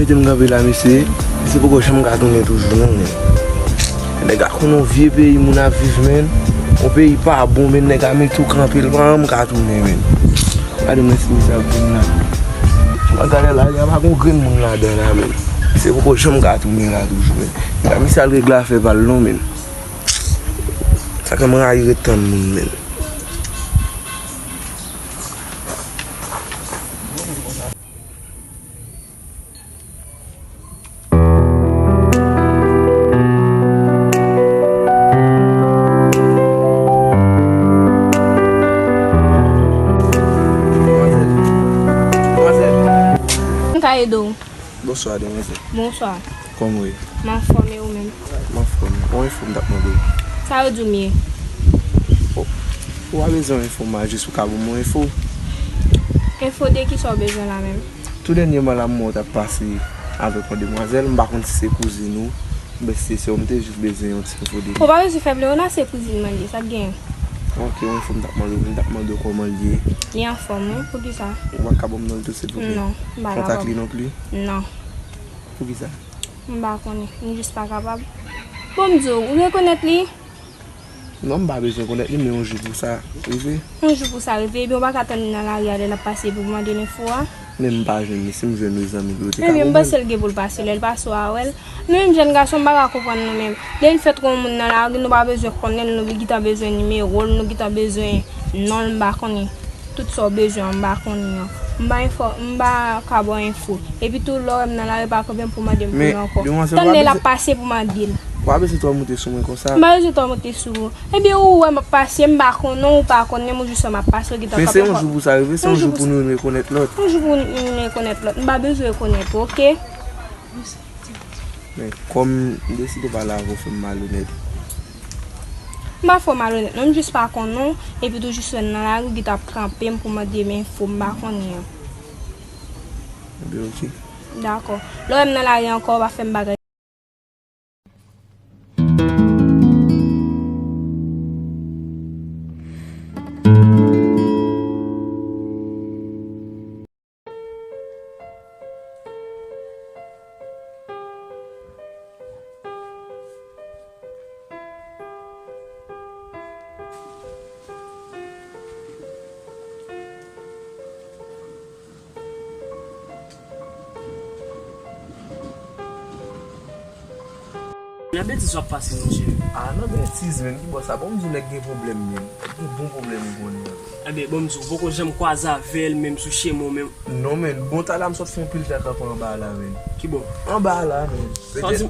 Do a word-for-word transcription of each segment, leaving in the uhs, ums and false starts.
Kote m kanpe la, mesye, mesye poko janm ka tounen toujou, non, men. Nèg la konn yon vye peyi moun ap viv, men. Yon peyi pa bon, men nèg la mete w kanpe, l pa janm ka tounen, men. Gade mwen si misye ap vin la. Mwen gade la, y a pa gon grenn moun ladan la, men. Mesye poko janm ka tounen la toujou, men. Nèg la, misye al regle afè pa l, non, men. Sa fè m rayi ret tann moun, men. Mwen ka ede w? Bonswa, demwazèl. Bonswa. Kòman w ye? M anfòm, e ou menm? M anfòm. Yon enfo m t ap mande w. Sa yo di w m ye? O, ou pa bezwen yon enfo, m a jis ou ka ban m yon enfo. Enfo de kisa w bezwen la menm? Tou dènyèman la, m wè w t ap pase avèk yon demwazèl, m pa konn si se kouzin ou, oubyen si se sè w, m te jis bezwen yon ti enfo de li. Ou pa bezwen fè plè, Ona se kouzin mwen li ye, sa k genyen? Ok, yon enfo m t ap mande w, m t ap mande w kòman l ye. Li anfòm, wi, poukisa? Ou pa ka ban m non l tou, silvouplè? Non, m pa kapab. Kontak li non pli? Non. Poukisa? M pa konnen, m jis pa kapab. Bon, m di w, ou rekonèt li? Non, m pa bezwen konèt li, men yon jou pou sa rive. Yon jou pou sa rive, ebyen, ou pa ka tann li nan lari a lè l ap pase epi w mande l enfo a? Men m pa jwenn li, si m jwenn li zanmi li, yo te ka ban mwen l. Ebyen, m panse l gen pou l pase, lè l pase w a wè l. Nou menm jèn gason, m pa ka konprann nou menm. Lè n fèt wè yon moun nan lari, nou pa bezwen konnen l, nou gentan bezwen nimewo l, nou gentan bezwen non l, m pa konnen. Tout sa w bezwen an, m pa konnen an. M pa enfò-, m pa ka ba w enfo. Epi tou, lè w wè m nan lari, pa kanpe m pou mande m pou l ankò. Tann lè l ap pase pou mande l. Ou pa bezwen twò monte sou mwen konsa. M pa bezwen twò monte sou ou. Ebyen, ou wè m ap pase, m pa konnen w, ou pa konnen m, ou jis wè m ap pase, ou gentan kanpe. Men se yon jou pou sa rive, se yon jou pou nou youn rekonèt lòt. Yon jou pou nou youn rekonèt lòt. M pa bezwen rekonèt ou, oke? Men kòm m deside pale avè w, fè m malonèt. M pa fè w malonèt, non, m jis pa konnen w, epi tou jis wè m nan lari, ou gentan ap kanpe m pou mande m enfo, m pa konnen an. Ebyen, oke. Dakò. Lè w wè m nan lari ankò, w pa fè m bagay. Nan betiz w ap pase, monchè. Ah, nan betiz, men, ki bò sa? Bon, m di w nèg gen pwoblèm, men. Nèg gen bon pwoblèm, ou konnen. Ebyen, bon, m di w, ou poko janm kwaze avè l, menm sou chemen w, menm. Non, men, bon, talè a m sot fè yon pil fè kanpe anba la, men. Ki bò? Anba la, men. Sa w di,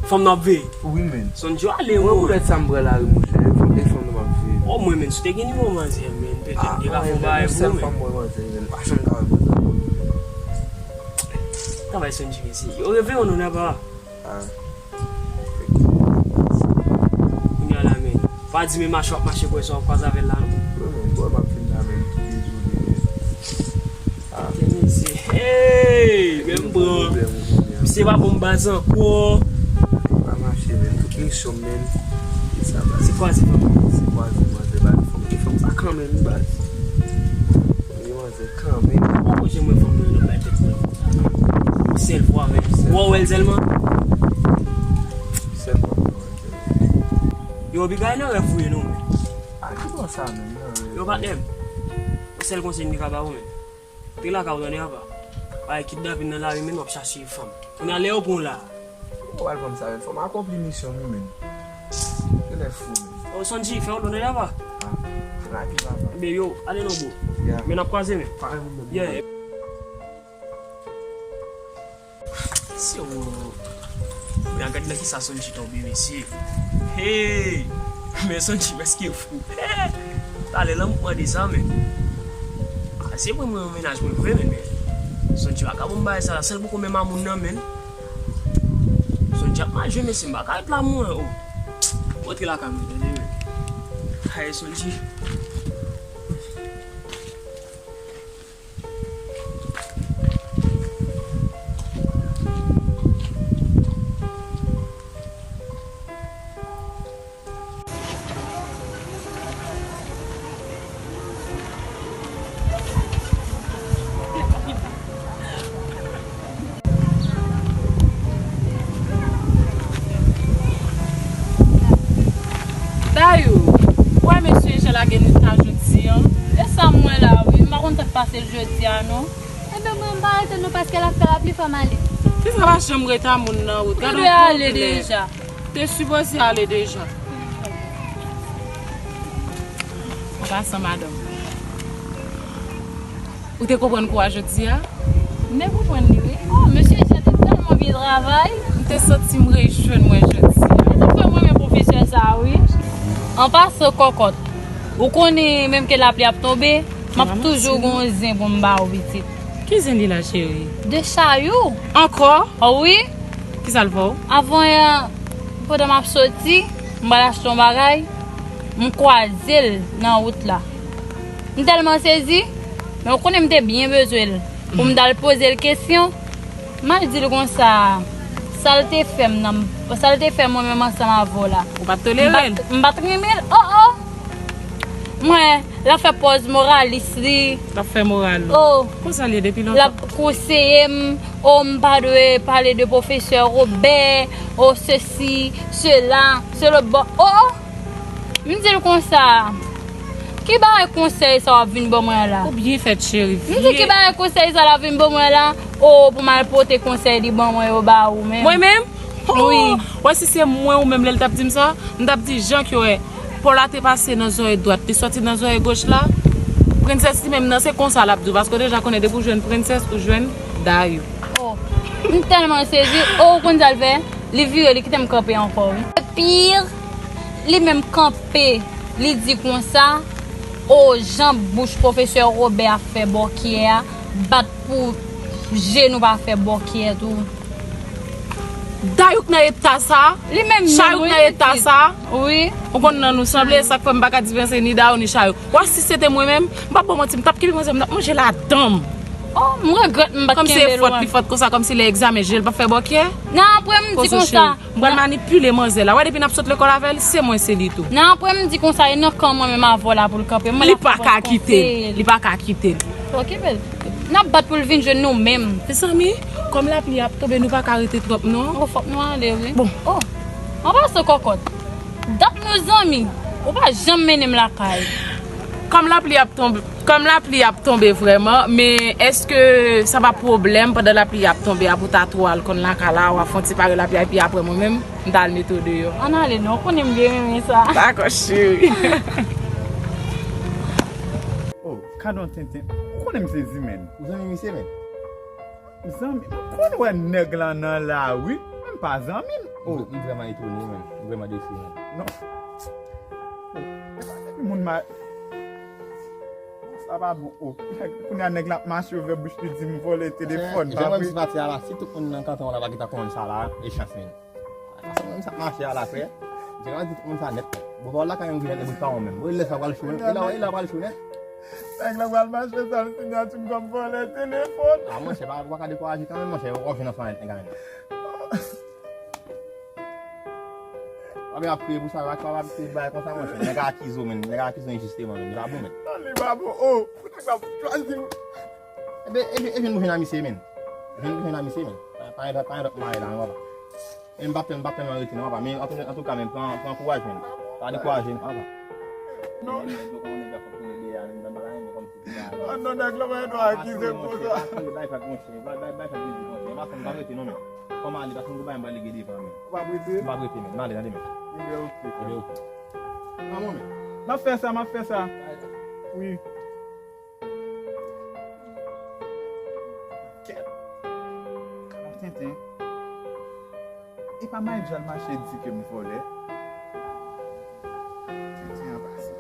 fanm nan ap veye? Wi, men. Sonji ale, mwen, poutèt sa m pran lari, monchè. Fanm, e fanm nan m ap veye. O, mwen, men, si w te gen nimewo manzè, men, petèt, te ka fè yon bagay pou ou, men. Sèl fanm mwen manzè, men, m pa janm ka wè manzè ankò. Travay Sonji, mesye. Yo reveye w, non, nèg la. Ah. Kounye a la, men. Pa di men mache w ap mache, kwè sa w ap kwaze avè l la, non. Wi, men, bò, m ap fin la, men. Dezole, men. Ah. Kè mesye. Hey! Men m pran. Misye pa bon baz ankò. Pa mache, men. Tout misyon, men. E sa, baz. Se kwaze fanm. Se kwaze manzè, baz. Fanm, e fanm sa kanmenm, baz. Wi, manzè, kanmenm. Ou poko janm wè fanm nan, nan bay tèt mwen konsa. Yon sèl fwa, men. Ou wè l sèlman? Sèl fwa, mwen wè l sèlman. Yo, piga nan rèv ou ye, non, men. A ki bò sa, men, nan rèv? Yo, patnè m. Yon sèl konsèy m te ka ba ou, men. Te lakay ou, tande, apa. Bay kidnapin nan lari, men w ap chache fanm. Kounye a, lè yo pran w la. Ou al pran sa, men. Fò m akonpli misyon m, men. Genlè fou, men. O, Sonji, fè yon lòt nèg apa. Ah, rapi, papa. Ebyen, yo, ale non, bro. Yeah. Men n ap kwaze, men. Pare pou mwen, yeah. Mesye, o. Kounye a gad nan kisa Sonji tonbe, mesye. Hey! Men Sonji prèske fou. Talè la m mande sa, men. A, se pou mwen yon mennaj mwen vre, men, men. Sonji pa ka ban m bagay sa la, sèl poko menm a moun nan, men. Sonji ap mal jwe, mesye, m pa ka ret la mwen, o. Rantre lakay mwen, tande, men. Ay, Sonji. jodi a non. Ebyen, mwen, m pa rete non, paske l ap fè lapli, fò m ale. Kisa pa janm rete a moun nan wout? Gade yon pwoblèm. Ou dwe ale deja. Te sipoze ale deja. An pasan, madanm. Ou te konprann kou a jodi a? M te konprann li, wi. Oh, mesye Jean te tèlman byen travay. M te santi m rejwenn mwen jodi a. Se sa k fè m renmen pwofesè sa a, wi. An pasan, kòkòt, ou konnen menm ke lapli ap tonbe, m ap toujou gen yon zen pou m ba ou, pitit. Ki zen li la, cheri? De chayou. Ankò? Oh, wi. Kisa l fè w? Avan yè, pandan m ap soti, m pral achte yon bagay, m kwaze l nan wout la. M tèlman sezi, men ou konnen m te byen bezwen l. Pou m t al poze l kesyon, m al di l konsa, sa l te fè m nan, sa l te fè mwen menm ansanm avè w la. Ou pa t tolere l? M pa t, m pa t renmen l. Oh, oh! Mwen, l ap fè pòz moralis li. L ap fè moral ou. Oh. Konsa l ye depi lontan. L ap konseye m, oh, m pa dwe pale de pwofesè Robè, oh, sesi, sela, se lòt bò. Oh, oh! M di l konsa, ki bagay konsèy sa w ap vin ban mwen la? Ou byen fèt, cheri. M di, ki bagay konsèy sa l ap vin ban mwen la? Oh, pou m al pote konsèy li ban mwen yo ba ou menm. Mwen menm? Wi. Ou wè si se mwen ou menm lè l t ap di m sa, m t ap di jan ke w wè, pa w la te pase nan zòrèy dwat, li sòti nan zòrèy goch la. Prensès li menm nan, se konsa l ap di w, paske w deja konnen depi w jwenn prensès, ou jwenn dayou. Oh, m tèlman sezi. Oh, ou konn sa l fè? Li vire, li kite m kanpe ankò, wi. Pi, li menm kanpe, li di konsa, oh, jan bouch pwofesè Robè ap fè bòkyè a, bat pou je nou pa fè bòkyè tou. Dayou k nan eta sa, li menm, chayou k nan eta sa. Wi. Ou konn nan nou sanble, sa k fè m pa ka divanse ni dayou ni chayou. Wè si se te mwen menm, m p ap ba w manti, m t ap kenbe manzè, m t ap manje ladan m. Oh, m regrèt m pa t kenbe l. Kòmsi e fòt li fòt konsa, kòmsi lè egzamen je l p ap fè bòkyè. Nan apre m di konsa. M pral manipile manzè la. Wè depi n ap sot lekòl avè l, se mwen se li tou. Nan apre m di konsa, e nan kan mwen menm avè w la pou l kanpe. Mwen la pou mwen kite l. Li pa ka kite l. Li pa ka kite l. Okipe l. N ap bat pou l vin jwenn nou menm. Mezanmi, kòm lapli ap tonbe, nou pa ka rete twòp non. Oh, fòk nou ale, wi. Bon. Oh, an pasan kòkòt. Dat nou zanmi, ou pa janm mennen m lakay. Kòm lapli ap tonbe, kòm lapli ap tonbe vrèman, men èske sa pa pwoblèm pandan lapli ap tonbe a pou ta tou al konn lakay la, w ap fè yon ti pare lapli a, epi apre mwen menm, m ta al mete w deyò? Ann ale non, ou konnen m byen renmen sa. Dakò, cheri. Oh, gadon tenten. Ou konnen m sezi, menn. Ou zanmi misye, menn? Zanmi, m konn wè nèg la nan la, wi. Men m pa zanmi l. Oh. M vrèman etone, menn. M vrèman desi, menn. Non. Oh, e pa depi moun ma-, sa pa bon. Oh, kounye a nèg la ap mache ouvè bouch li di m vòlè telefòn, pa vre? Jan mwen di pati a la, si tout moun nan kanton an la pa gentan konn sa la, e chans, menn. Fason mwen sa mache a la, frè. Jeran di tout moun sa nèt. Bon, pa w lakay yon grenn nèg pa w menm. Bon, lè sa pral cho nèt. E la, e la pral cho nèt. Nèg la pral mache sal sinyati m kòm vòlè telefòn. Ah, monchè, pa, pa ka dekouraje kanmenm, monchè. W ap jwenn ansanm avèk nèg la menm. W ap ap kriye pou sa, w ap ap kriye bagay konsa, monchè. Nèg la akize w, menm. Nèg la akize w enjisteman, menm. Li pa bon, menm. Non, li pa bon. Oh, nèg la chwazi. Ebe, ebe, ebe, nou jwenn a misye, menm. Jwenn, jwenn a misye, menm. Pa, pa, pa, pa, pa, mare la, non, papa. Men m p ap tèl-, m p ap tèlman rete non, papa. Men antouka, antouka, men pran, pran kouraj, men. Pa dekouraje non, papa. Non. Ah non, nèg la pa dwe akize m konsa. Bay fèt, monchè. Bay, bay, bay fèt, monchè. M pa, m pa rete non, men. Kòman ale, paske m gon bagay m pral regle devan, men. Ou p ap rete? M p ap rete, men. M ale, tande, men. Ebyen, oke. Ebyen, oke. Maman, men. M ap fè sa, m ap fè sa. Wi. Kèt. Kalon tenten. E pa Maïf Jan mache di ke m vòlè. Tenten an pasan.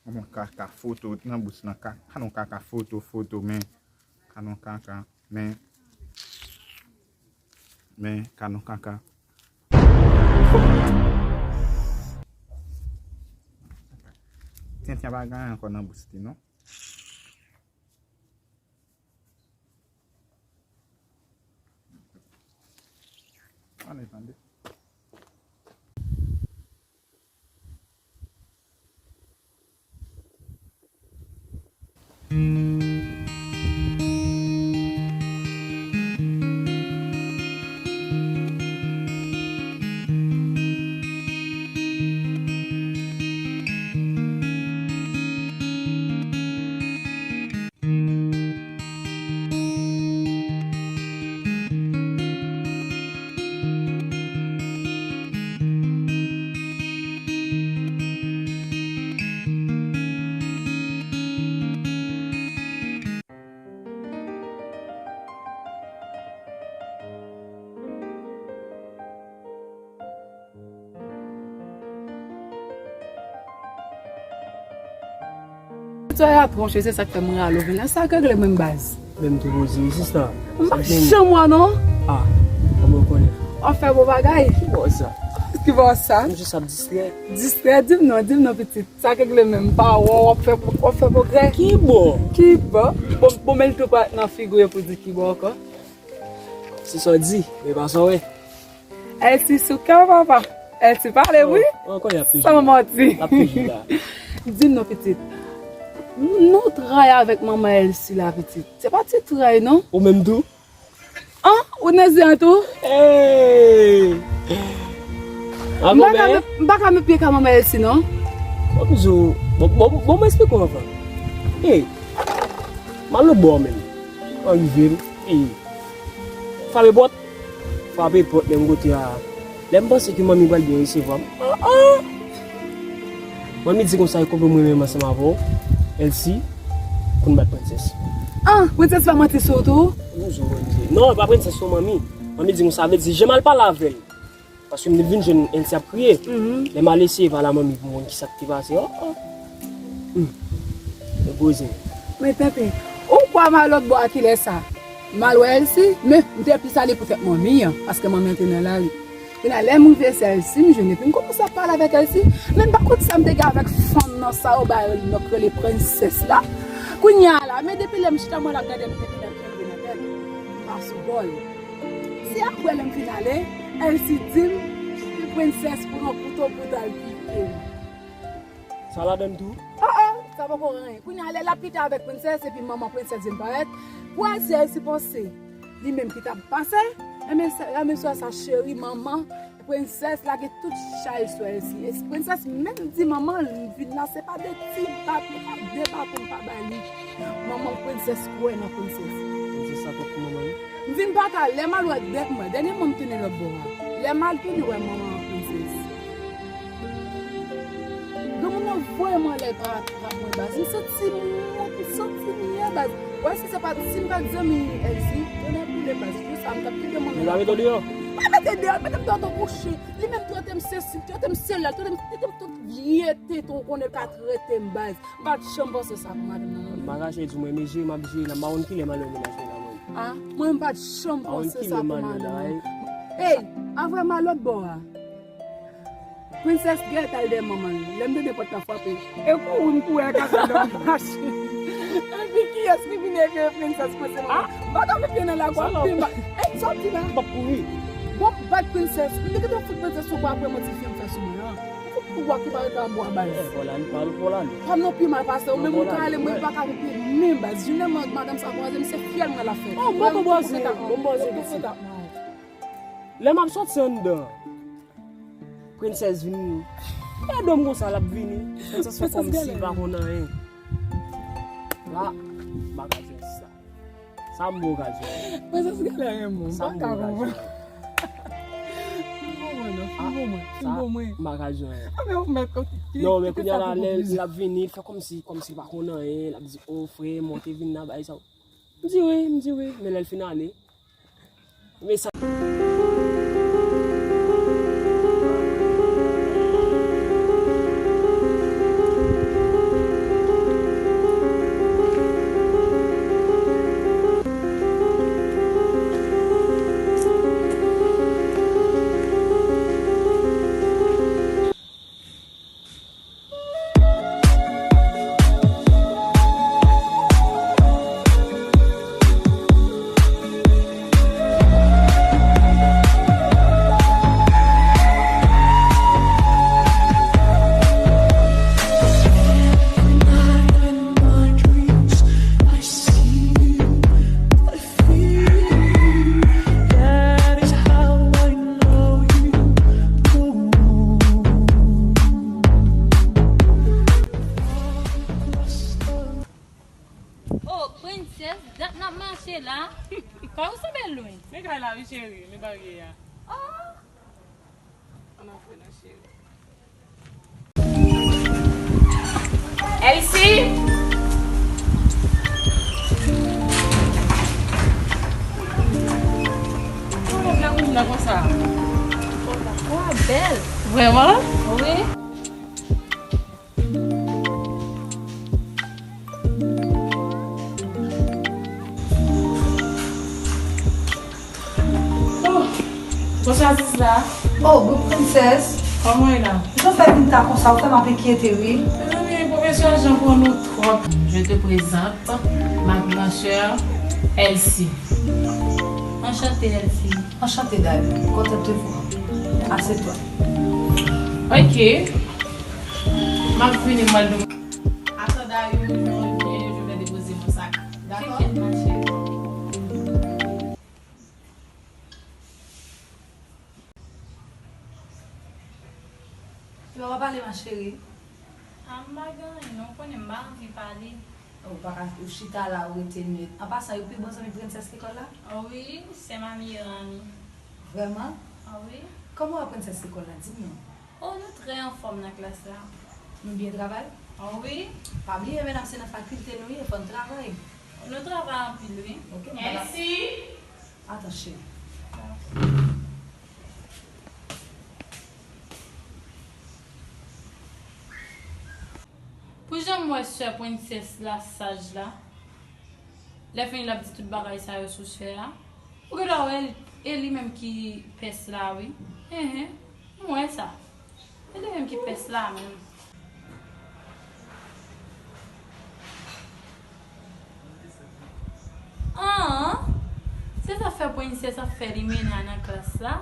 Yon kaka foto nan bous lan, ka-, ka yon kaka foto, foto, men, ka yon kaka, men, men, ka yon kaka. Tenten pa gen ankò nan bous li, non. Ann tande. Sè a twonche, se sa k fè m rale w vin la. Sa k regle menm baz? Menm tou poze wi, sista. M pa janm wè non. Ah, kòman w konnen? W ap fè bon bagay. Ki bò sa? Ki bò sa? M jis ap distrè. Distrè? Di m non, di m non, pitit. Sa k regle menm? M pa wè w, w ap fè, w ap fè pwogrè. Ki bò? Ki bò? Bon, bon, men l tou parèt nan figi w pou di ki bò ankò. Se sa w di, men pa sa w wè. Èlsi sou kè w, papa. Èlsi pale wi. San manti. Di m non, pitit. Nou tray avèk manman Èlsi la, pitit. Se pa ti tray non. Ou menm tou? An, ou nan zen an tou? Hey! M pa ka met, m pa ka met pye ka manman Èlsi non. Bon, bon, bon, bon, mwen eksplike w anvan. Hey! M al lòt bò menm. Mwen rive, hey! Frape pòt. Frape pòt menm kote a. Lè m panse ke manmi pral byen resevwa m. Ah, ah! Manmi di konsa, e konprann mwen menm ansanm avè w, Èlsi, konn bat prensès. Ah, prensès pa manti sou ou tou? Non, e pa prensès non, manmi. Manmi di konsa, vle di, jan m al pale avè l. Paske m te vin jwenn Èlsi ap kriye. Lè m al eseye pale a manmi pou m konn kisa k te pase. Oh, oh. Hmm. Repoze. Men tenten, ou kwè m al lòt bò a kilè sa? M al wè Èlsi, men m te plis ale poutèt manmi an, paske manmi an te nan lari. Kounye a, lè m rive se Èlsi m jwenn, epi m kòmanse ap pale avèk Èlsi. Men m pa konn sa m te gen avèk fanm nan sa yo ba l non k rele prensès la. Kounye a la, men depi lè m chita m wè l ap gade m, depi lè m leve nan tèt, m pa sou bò l. Se apre lè m fin ale, Èlsi di m, prensès pran kouto pou t al pike m. Sa ladann tou? Ah, ah, sa poko anyen. Kounye a, lè l ap pite avèk prensès, epi manman prensès vin parèt, pou Èlsi, Èlsi panse li menm ki t ap pase. Enben, sa, enben, swa sa cheri, manman, prensès lage tout chay sou Èlsi. E prensès menm di manman l vin la, se pa de ti bat, se pa de baton m pa ba li. Manman prensès kwè nan prensès. Prensès sa twòp pou manman l. M vin pa ka, lè m al wè dèt mwen, dènyèman m tounen lòt bò a. Lè m al tounen wè manman prensès. Granmoun nan voye m anlè pa, pa mwen baz. M santi m wont, m santi m yè baz. Wè si se pa, si m pa t zanmi Èlsi, tonnè boule baz. Jou sa m t ap kenbe manman. Li pa mete w deyò? Pa mete deyò, mete m deyò tankou chen. Li menm trete m sesi, trete m sela, trete m, trete m tout vye tenten w konnen l ka trete m baz. M pa t janm panse sa pou madanm nan non. M pa kache di w mwen renmen jere, m ap jere la, m pa konn kilè m al wè mennaj mwen la mwen. Ah, mwen m pa t janm panse sa pou madanm nan. Ey, avè m al lòt bò a. Prensès gentan al dèyè manman l. Lè m tande pòt la frape, e kouri m kouri al kase l nan machin. Epi kiyès ki vin ede prensès kòmanse manman? Ah, m pa ka met pye nan lakou a, anpil mal. Ey, sòti la. M p ap kouri. Bon, m bat prensès. M te gentan fout prensès sou kou apre manti fi an fè sou mwen an. Fout kou a ki pa rete anba baz. Eh, vòlò, vòlò. Pa m nan pi mal pase w, men moun ka rele mwen, m pa ka met pye men baz. Jounen man-, madanm sa kwaze m, se fyèl mwen l ap fè. Oh, bon, bon, bwaze. Bon, bwaze, pitit. Lè m ap sòti anndan, prensès vin. Gade m konsa, l ap vini. Prensès fè kòmsi l pa konn anyen. La, m pa ka jwenn sa. Sa m bon ka jwenn. Prensès genlè renmen w, m pa ka konprann. Fin bon mwen non, fin bon mwen, fin bon mwen. M pa ka jwenn. Ah, men ou mèt konn ki. Non, men kounye a la, lè l ap vini, l fè kòmsi, kòmsi l pa konn anyen, l ap di, "O, frè, mwen te vin nan bay sa." M di, "Wi," m di, "Wi." Men lè l fin ale, men sa. Oh, prensès, dat n ap mache la. Kay ou sanble lwen. Men kay la, wi, cheri, men barye a. Oh! Ann antre non, cheri. Èlsi! Ou bèl konsa. Ou bèl. Vrèman? Wi. Aziz la. Oh, good princess. Kòman w ye la? Jan w fè vin ta konsa, ou fè m ap enkyete, wi. Mezanmi, pwofesè Jean pran nou twòp. Je te présente ma grande sœur Elsie. Enchantée, Elsie. Enchanté, Dayou. Content de te voir. Assieds-toi. Ok. M ap vini, m al dou. Attends, Dayou, je reviens, je vais déposer mon sac. D'accord? T'inquiète, ma chérie. Epa w pa pale, ma chérie. A, m pa gen anyen, non, ou konnen m pa anvi pale. Ou pa ka, ou chita la, ou rete nèt. An pasan, yo pi bon zanmi prensès lekòl la? Wi, sè m a meyè anmi. Vrèman? A wi. Kòman w wè prensès lekòl la? Di m non. Oh, nou trè anfòm nan klas la. Nou byen travay? A wi. Pa bliye, medam, se nan fakilte nou ye, fò n travay. Nou travay anpil, wi. Ok, m pa ka. Elsie! Atann, cheri. Pou jan m wè sè prensès la saj la, lè fini l ap di tout bagay sa yo sou sè a. Ou gen dwa wè l, e li menm ki pès la, wi. Enhen, m wè sa. E li menm ki pès la menm. An, se zafè prensès ap fè limena nan klas la.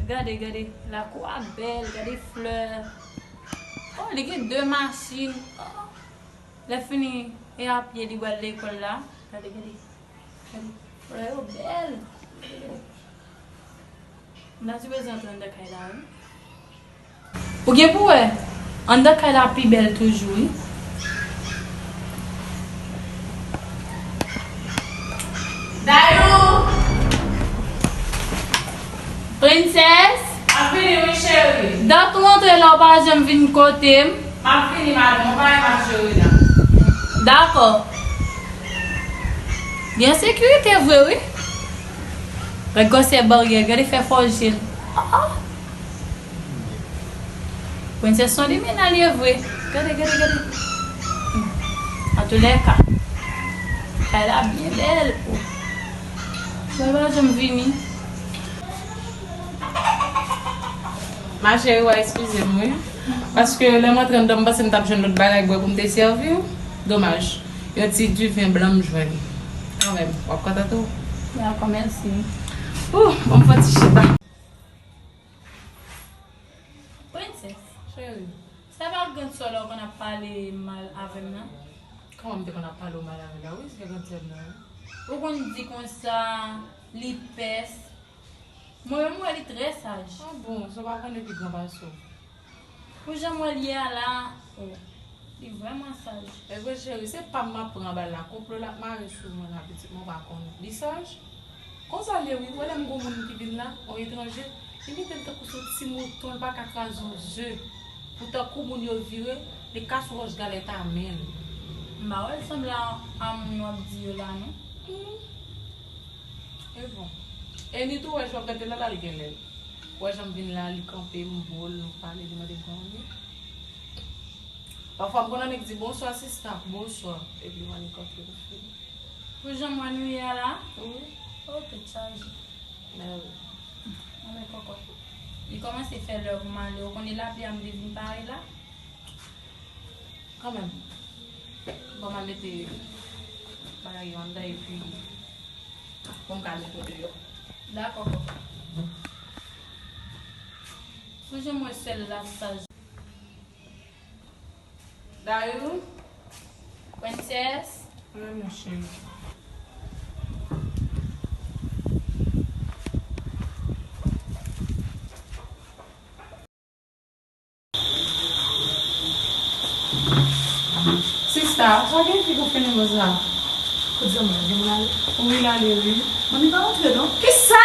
Gade, gade, lakou a bèl, gade flè. Oh, li gen de machin. Oh, lè fini, e a pye li pral lekòl la. Gade, gade, gade. Flè yo bèl. M ta sipoze antre anndan kay la, wi. Ou gen pou wè, anndan kay la pi bèl toujou, wi. Dayou! Prensès! M ap vini, wi, cheri. Dat ou antre la, ou pa janm vin kote m. M ap vini, madanm, yon bagay m ap jere la. Dakò. Gen sekirite vre, wi. Gad gwosè baryè, gade fè fò je l. Ah, ah. Prensès se yon limena li ye vre. Gade, gade, gade. Hmm. Antoulèka, kay la byen bèl. Oh. Mwen pa janm vini. Ma chérie, w a eskize m, wi. Paske lè m antre anndan, m panse m t ap jwenn lòt bagay bwè pou m te sèvi w. Domaj. Yon ti diven blan m jwenn. Kanmenm, w ap kontante w? Dakò, mèsi. Ouh, ban m fè yon ti chita. Prensès. Cheri. Sa pa grann sè w la ou konn ap pale mal avè m nan? Kòman m te konn ap pale w mal avè l la? Wi, se grann sè m nan, wi. Ou konn di konsa, li pès. Mwen menm, m wè li trè saj. Ah bon, sa w pa konnen pi gran pase w. Pou jan m wè l ye a la, oh, li vrèman saj. Evre cheri, se pa m m ap pran bal la, konplo l ap mare sou mwen la, pitit mwen, w pa konnen. Li saj? Konsa l ye wi, ou wè lè m gon moun ki vin la, yon etranje, li mete l tankou se yon ti mouton, li pa ka kraze yon ze. Pou tankou moun yo vire, li ka sou wòch galèt a men l. M pa wè l sanble a, a moun w ap di yo la non. Hmm. E bon. E ni tou wè jan w ap gade l la, l genlè. Ou wè jan m vin la, li kanpe, m bo l, nou pale, li mande m kòman m ye. Pafwa m konn nèg di, "Bonswa, sista." "Bonswa." Epi m ale kontre l. Pou jan m wè nou ye a la? Wi. Oh, tèt chaje. Mèwi. Anben kòkòt. Li kòmanse fè lè pou m ale. Ou konnen lapli a m te vin pare la? Kanmenm. Bon, m al mete bagay yo anndan epi pou m ka met ou deyò. Dakò, kòkòt. Pou jan m wè sè l la saj. Dayou. Prensès. Wi, mon cheri. Sista, sa gen fi pou fini konsa? Kout zanmi, gen moun ale? Wi, l ale, wi. Manmi pa rantre, non? Kisa?